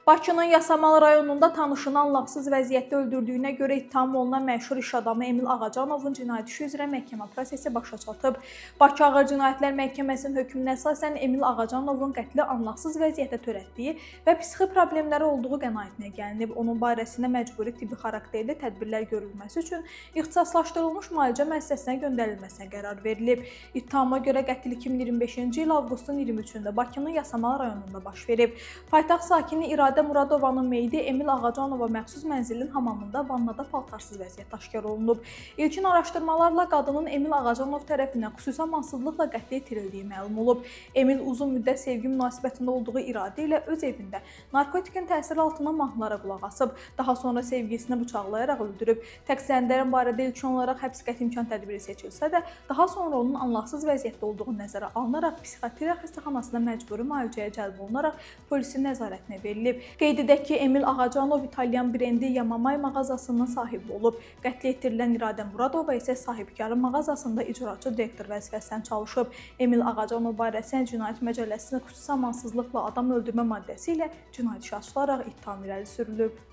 Bakının Yasamal rayonunda tanışını anlaqsız vəziyyətdə öldürdüyünə görə ittiham olunan məşhur iş adamı Emil Ağacanovun cinayət işi üzrə məhkəmə prosesi başa çatıb. Bakı Ağır Cinayətlər Məhkəməsinin hökmünə əsasən Emil Ağacanovun qətli anlaqsız vəziyyətdə törətdiyi və psixi problemləri olduğu qənaətinə gəlinib. Onun barəsində məcburi tibbi xarakterli tədbirlər görülməsi üçün ixtisaslaşdırılmış müalicə müəssisəsinə göndərilməsinə qərar verilib. İttihama görə qətl 2025-ci il avqustun 23-də Bakının Yasamal rayonunda baş verib. Paytaxt sakini İradə Muradovanın meyidi Emil Ağacanova məxsus mənzilin hamamında vannada paltarsız vəziyyətdə aşkar olunub. İlkin araşdırmalarla qadının Emil Ağacanov tərəfindən xüsusi amansızlıqla qətlə yetirildiyi məlum olub. Emil uzun müddət sevgi münasibətində olduğu İradə ilə öz evində narkotikin təsiri altında mahnılara qulaq asıb. Daha sonra sevgilisini bıçaqlayaraq öldürüb. Təqsirləndirilən barədə ilkin olaraq həbs qəti imkan tədbiri seçilsə də, daha sonra onun anlaqsız vəziyyətdə olduğu nəzərə alınaraq psixiatriya xəstəxanasına məcburi müalicəyə cəlb olunaraq polisin nəzarətinə verilib. Qeyd edək ki, Emil Ağacanov İtalyan brendi Yamamay mağazasının sahibi olub. Qətlə yetirilən İradə Muradova isə sahibkarın mağazasında icraçı direktor vəzifəsindən çalışıb. Emil Ağacanov barəsində Cinayət Məcəlləsinin xüsusi amansızlıqla adam öldürmə maddəsi ilə cinayət işi açılaraq ittiham irəli sürülüb.